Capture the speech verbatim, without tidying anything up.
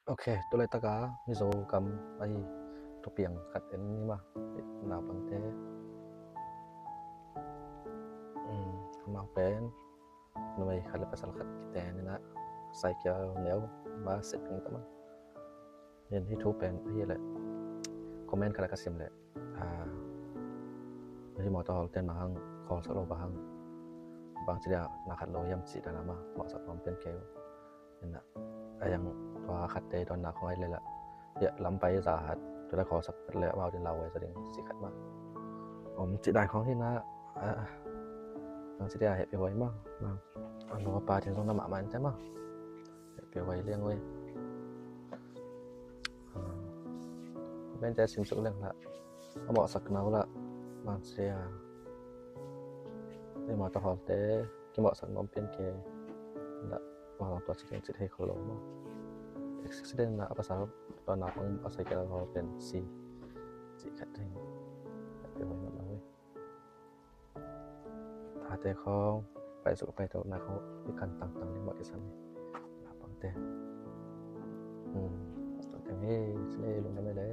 Ok, tu laitaka Mizo gam ahi thupiang khat en ni maw. Naupangte, um, amau pen numei khat le pasal khat kiten in ah, cycle neu mah sep ding tam a. Hih thu pen ahih leh comment khat ah ka sim leh, ah, hih mawtaw hawlte'n bang hang khawlsak lo, bang hang, bangci dia na khat lo hiam cih dan a mah, mawhsak nuam pen kei uh. Ina, a yang tua khatte dawnna khawng ai leh lah, hiah lampai za khat, tua khawlsak phet leh amau din lau huai zaw ding cih khat mah om cih dan khawng hi na. Ah, bangci dia hehpih huai mah, bang a nu a pa din zong na mahmah in te mah, hehpih huai liang uh hi. Ah, comment te sim suk leng lah, a mawhsak na uh lah, bangci dia, ei mawtaw hawlte kimawhsak nuam pen kei lah, bang tua ci keng cih hei khol lo maw. Accident na a pasal tua naupang a cycle hawl pen si cih khat ding. Hehpih huai mah na uh hi. Tate khawng pai suk pai to na khawng i kan tangtang ding mah kisam hi. Naupangte, um, tua teng hi. Cine lungdam ei le.